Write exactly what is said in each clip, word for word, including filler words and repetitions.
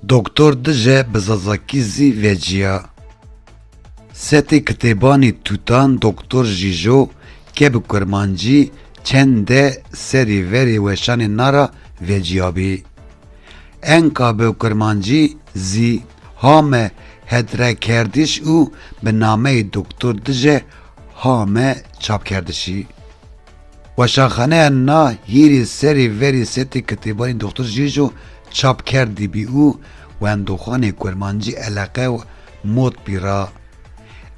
Doktor Dice bi zazakî zî veciya. Setê kitêbanî Tutan Doktor Jîjo ke bi kurmancî çende serî verî weşanê nara veciyabî. Enka bi kurmancî zî hame hedrekerdiş û bi nameyê Doktor Dice hame çapkerdişî. Weşanxaneya na hîrî serî verî setê kitêbanî Doktor Jîjo çap kerdî bî û wendoxanê kurmancî eleqe mot bî ra.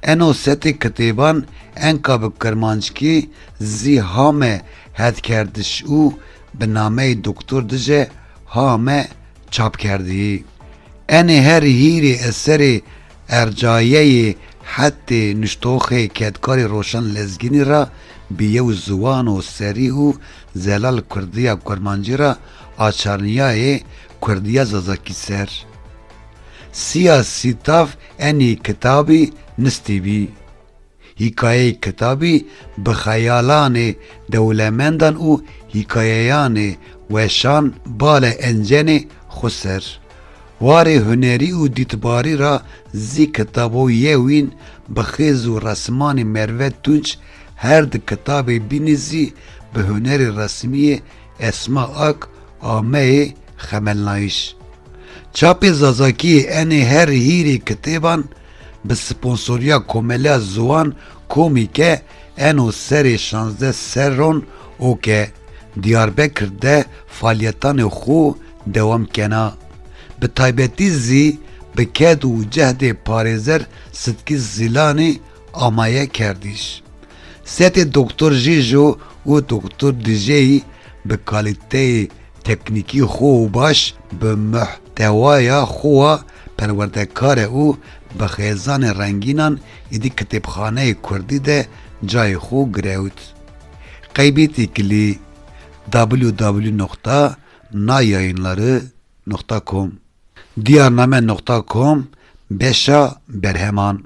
Eno setê kitêban enka bi kurmanckî zî hame hedkerdiş û bi nameyê Doktor Dice hame çap kerdî. Enê her hîrê eserê ercayeyê hetê nuştoxê kedkarê Roşan Lezgînî ra bi yew ziwano serî û zelal kurdiya kurmancî ra açarniyayê kurdiya zazakî ser. Siya sîtav enî kitabî nistî bî. Hîkayeyê kitabî bi xeyalanê dewlemendan û hîkayeyanê weşan bale encenê xwe ser. Warê hunerî û dîtbarî ra zî kitabo yewîn bi xêz û resimanê Merve Tunç her di kitabê bînî zî bi hunerê resimiyê Esma Ak ameyê xemelnayîş. Çapê zazakî enê her hîrê kitêban bi sponsoriya Komeleya Ziwan Komîke eno serê şazdeh serron o ke Diyarbekir de faliyetanê xo dewam kena. Bi taybetî zî bi ked û cehdê parêzer Sitkî Zîlanî amaye kerdîş. Setê Doktor Jîjo û Doktor Dijeyî bi kalîteyê teknîkî xwe û baş bi muhtewaya xwe wa perwerdekar e û bi xêzanê rengînan êdî kitêbxaneyê kurdî de cayê xwe girewt. Qeybî tîkilî w w w nokta na yayınları nokta com diyarname nokta com beşa berheman.